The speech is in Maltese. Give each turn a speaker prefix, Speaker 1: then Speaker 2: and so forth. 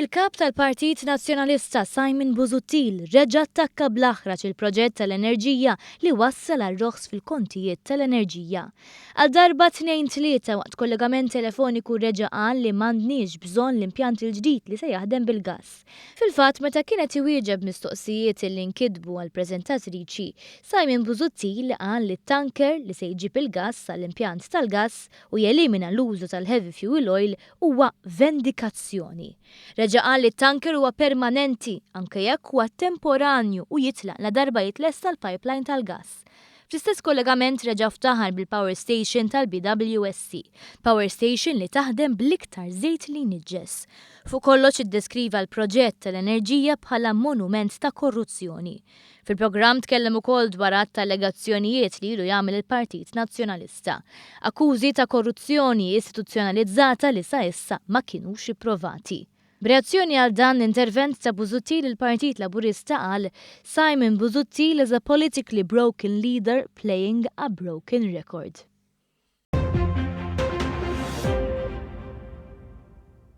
Speaker 1: Il-Kap tal-Partit Nazzjonalista Simon Busuttil reġa' attakka bl-aħrax il-proġett tal-enerġija li wassal għal roħs fil-kontijiet tal-enerġija. Għal darba tnejn tlieta waqt kollegament telefoniku reġa' qal li m'għandniex bżonn l-impjant il-ġdid li se jaħdem bil-gass. Fil-fatt, meta kien qed iwieġeb mistoqsijiet li nkitbu għall-preżentatriċi, Simon Busuttil qal li t-tanker li se jġib il-gass għall-impjant tal-gass u jelimina l-użu tal-heavy fuel oil huwa vendikazzjoni. Reġa' qal li t-tanker huwa permanenti, anke jekk huwa temporanju u jitlaq ladarba jitlesta l-pipeline tal-gass. Fl-istess kollegament reġa' ftaħar bil-power station tal-BWSC, power station li taħdem bl-iktar żejt li jniġġes. Fuq kollox iddeskriva l-proġett tal-enerġija bħala monument ta' korruzzjoni. Fil-programm tkellem ukoll dwar għadd ta' allegazzjonijiet li ilu jagħmel il-Partit Nazzjonalista. Akkużi ta' korruzzjoni istituzzjonalizzata li sa issa ma kinux ipprovati. B'reazzjoni għal dan l-intervent ta' Busuttil, il-Partit Laburista qal, "Simon Busuttil is a politically broken leader playing a broken record."